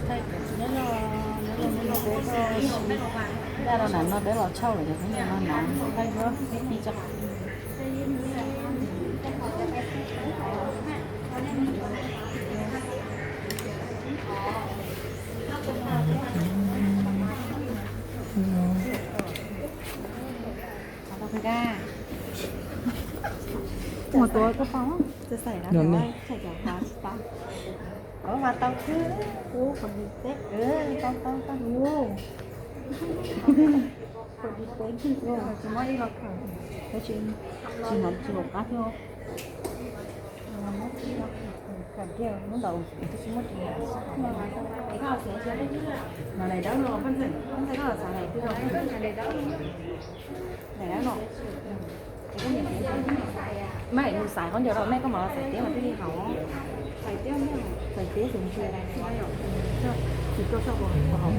Thaij, nyob no, nyob no, nyob no peb tuaj sim daj rau nram no, peb los tshauj lawm ces peb nyob no na, thaij duab ib pliag tso. Ua tuav koj pom, txawm xaim no, xaim cov qhov tsis tau. Ua mas tau khwb, ua pom tib teb, tau tau tau ua. Pom tib teb tsis muab ib los khawm, tab sis tsis hnov tsis pom qab thiab. Khawm kiag lub ntawd, tab sis muab tsis hnov. Mas daim dawb no, koj ntxhais koj xav daim twg los daim dawb no. Maj mus xaiv khaub ncaws rau mej, koj mam los xaiv tiab mas thiaj li haum. Xaiv tiab xwb ntshai, tsis tau soj haum.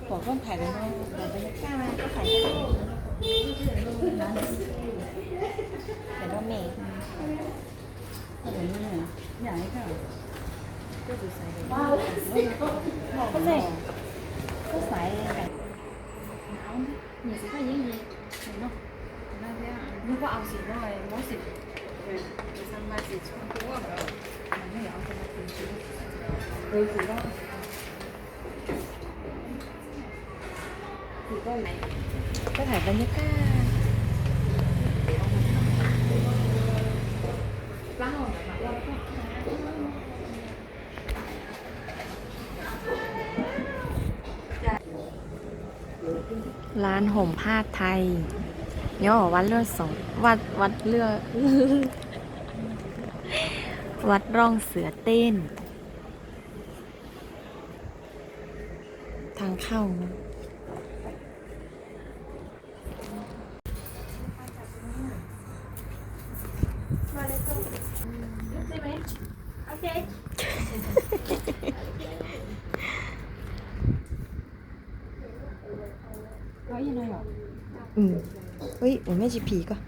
Pom koj tham no, koj tham, koj tham rau mej. Koj xaiv, koj xaiv, nyiam xaiv koj yeej no, no thiab, yog koj au xim no, muab xim, xim no. Koj hais tau nyob kaj. Lab hoom phaj Thais, nyob vaj lwj, vaj, vaj lwj, vaj rooj xiav tej. Thav qhauj. Ua mej tsis phim koj.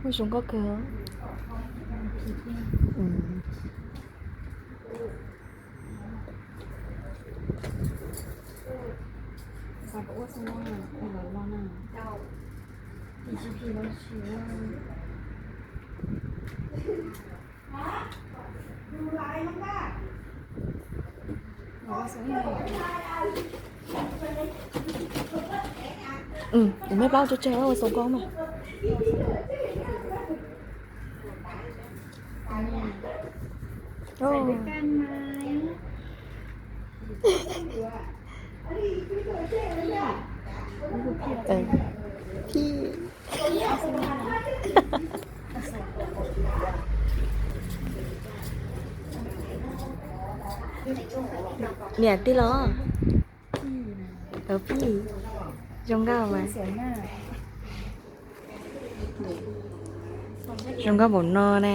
Ua zoo nkauj kawg. Ua mej plaub tso tseg ua xoo nkauj mas. Phim. Niam tij los? Phim zoo nkauj mas. Zoo nkauj npaum no na.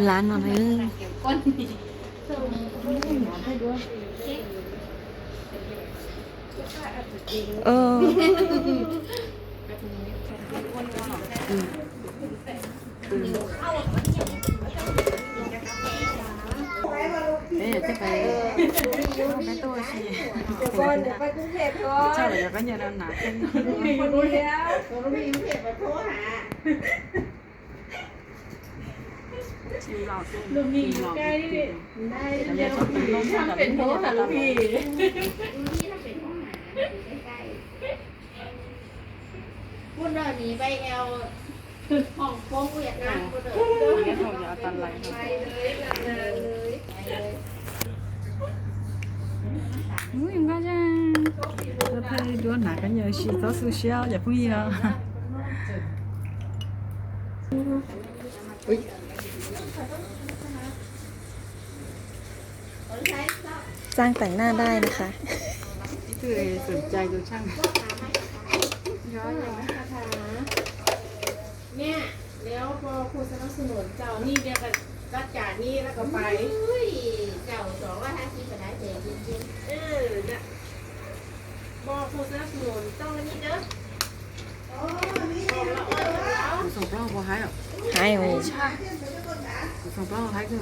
Lab no na. Peb coj peb tuaj si, coj lawv cov khaub ncaws no na. Lus Hmoob cai, peb peb peb peb peb. Phone no nws bay eo. Ui, nqa ra. Tau thaj duab hnav kab ncaws si txob xu siab yom phooj ywg. จ้างแต่งหน้าได้นะคะ สนใจดูช่าง เนี่ย แล้วพอครูสนับสนุนเจ้านี่เดียวกับจัดการนี่แล้วก็ไป เจ้าสองร้อยห้าสิบก็ได้แต่เย็นๆ เออ นะ พอครูสนับสนุนต้องอันนี้เด้อ Kuv txoom plaub puas haib os? Haib os. Kuv txoom plaub haib kawg.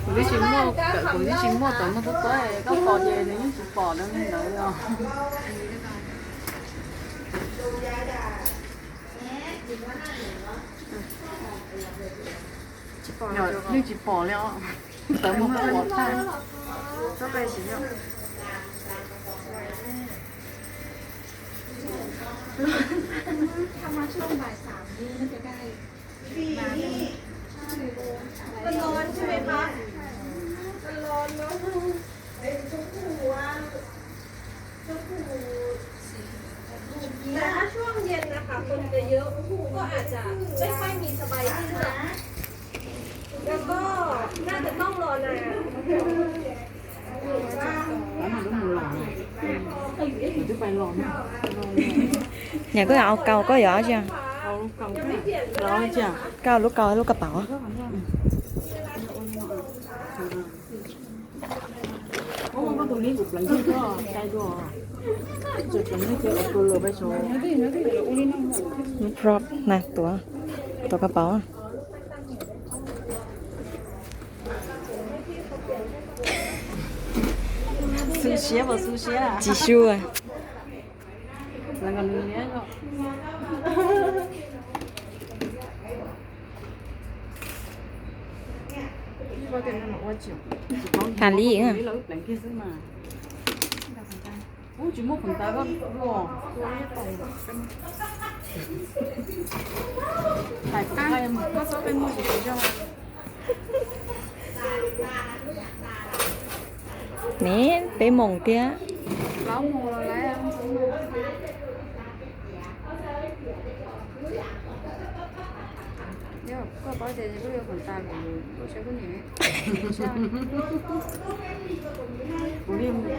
Kuv twb tsis muaj, kuv twb tsis muaj tawm no tuaj, koj pom ces nws yeej tsis pom no li ntawd os. Yeej tsis pom li os. Tawm mus pom tag. มันร้อนใช่ไหมคะ มันร้อนเนอะ แต่ถ้าช่วงเย็นนะคะ คนจะเยอะ ก็อาจจะไม่ค่อยมีสบายที่เลือก แล้วก็น่าจะต้องรอนาน Nws twb pais los na. Nws koj yog au kau koj yog dab tsi? Koj lub kau lub kab paus. Prop na, tuav, tuav kab paus. Xu siab puas xu siab? Tsis sua. Hais li. Ub, tsis muaj khoom tas koj ua. Tais koj txhob peb muag tsis tsis zoo. Ne, peb moos thiab. Koj paub tias kuv yuav khoom tas kuv, kuv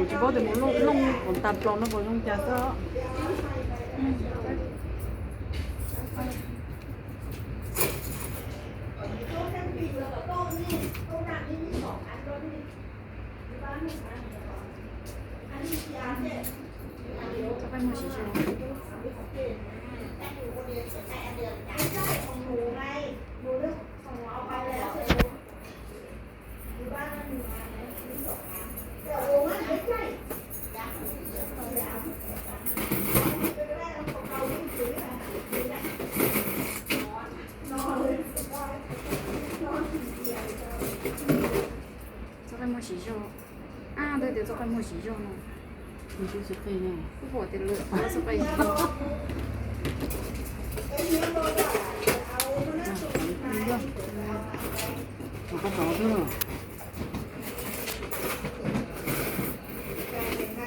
tsis paub tias mus looj khoom tas plaus no puas zoo cas xwb. Txhob peb muag tsis zoo. Txhob peb muag tsis zoo. Ab, twb tias txhob peb muag tsis zoo no. Kuv pom tias lawm, txhob peb muag. Mus koj tod xwb.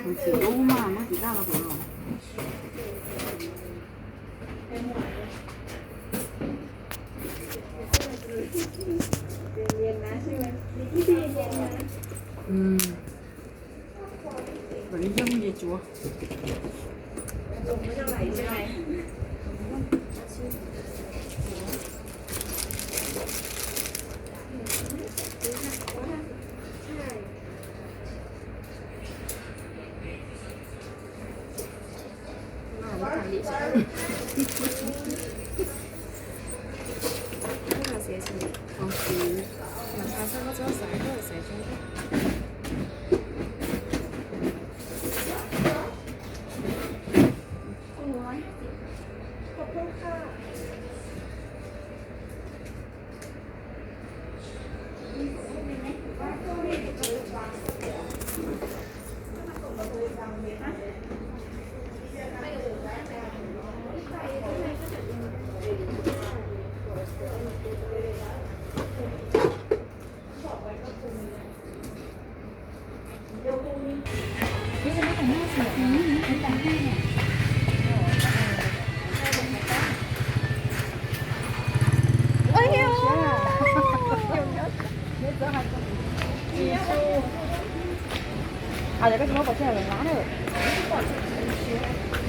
Kuv tsis ub mas muab tsis daj los kuv los. Kom li yog mus ces tsuav.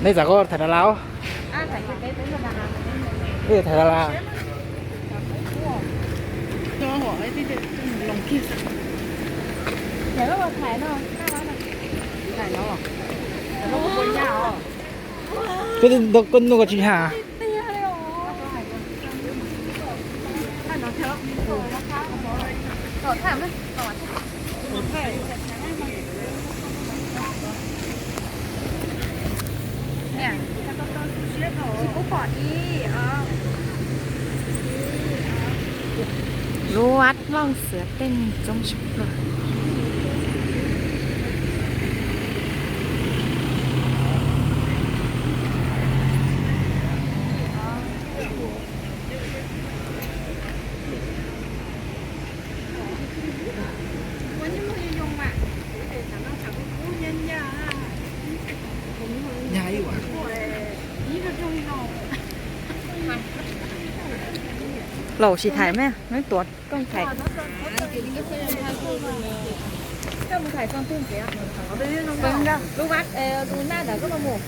Neb xav koj tham da las os. Neb tham da las. Koj nug koj tsis hais. Lub vaj looj xiav tej txooj sib pluag. Laus sis tham me, neb tuav koj tham. Lub vaj, lub vaj ntawd koj los mus.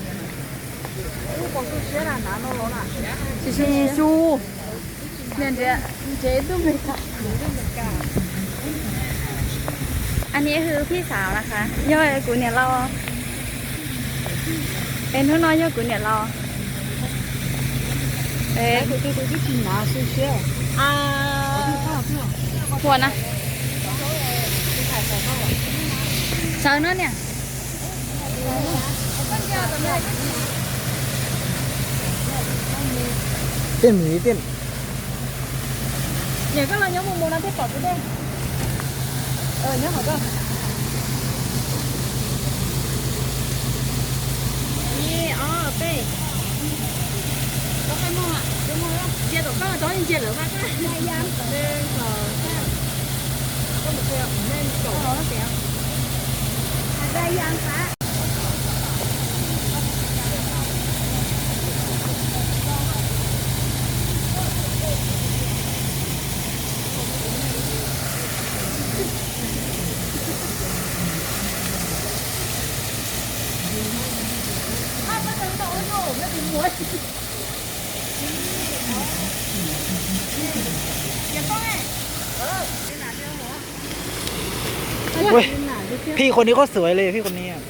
Tsis su. Niam ntsev, ntsev tub me ka. Aneb hwj phij xav na kha, yog kuv niam laus. Es hnub no yog kuv niam laus. Ua na. Sawv no niam. Tej mim tej. Niam koj los nyob mus mus no thiaj pom kuv tej. Nyob qhov koj. Ib, ob, peb. Ntsia tom koj, ntsia lawv vaj koj. Ui, พี่คนนี้โคตรสวยเลย พี่คนนี้อะ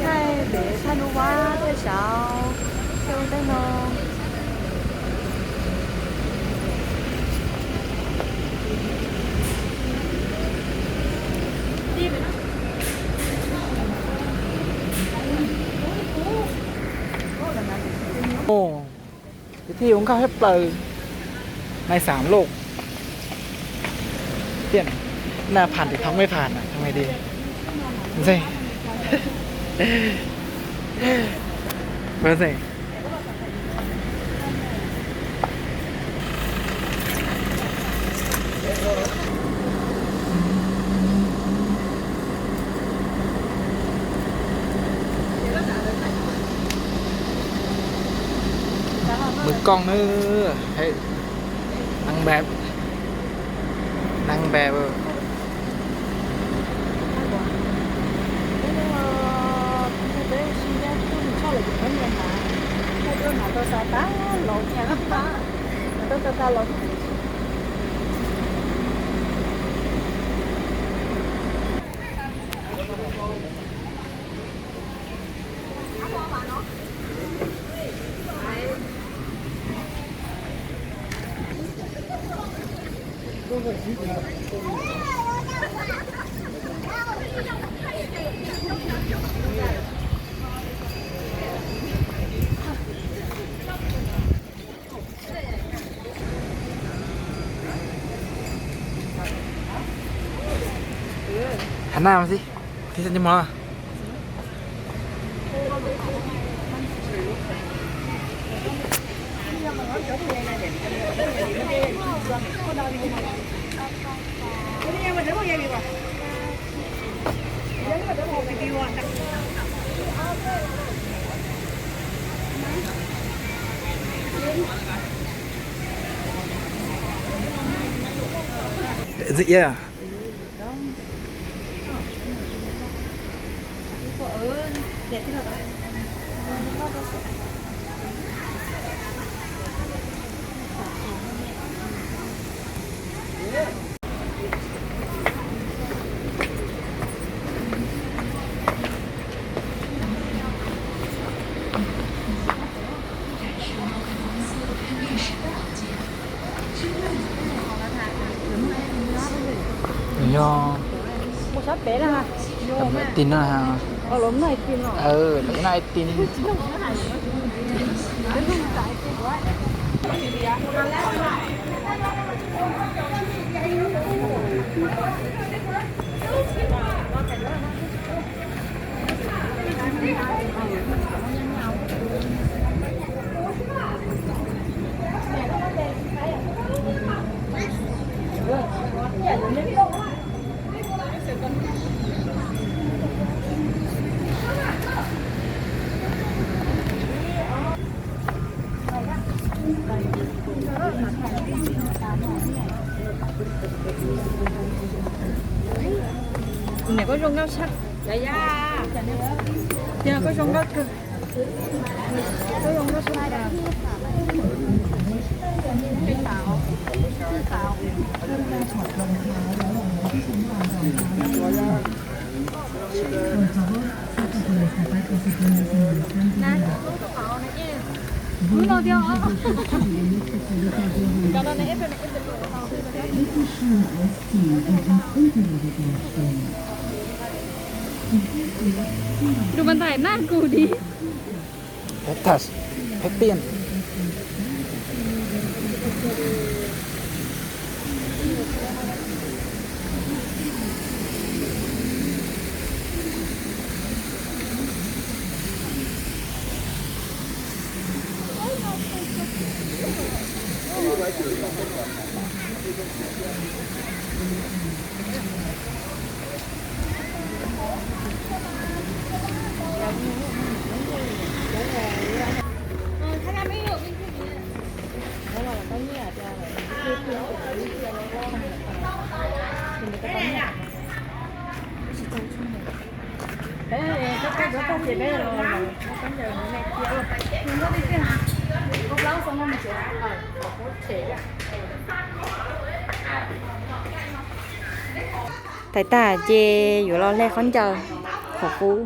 Thaij pem thaij lub vaj thaij saud, thaij ub thaij no. Ồ, kỳ thi cũng cao hết trời. Nay xàm lộn. Tiện là phản thì không mới phản à, không phải đi. Dây. Bớt dây. Mượn con nữa. Thấy nắng đẹp. Nắng đẹp. Hab naj mas xib, thib xab nti mos. Is it? Yeah. Yog, yog ib tis no ha. Lawv noj ib tis. Niam, koj zoo nkauj sab. Yog, koj zoo nkauj kawg. Koj zoo nkauj sab. Lus npas ntais naj nkus di. Peb tas, peb tiaj. Thaij tag ces yuav los hle khaub ncaws qhov qub.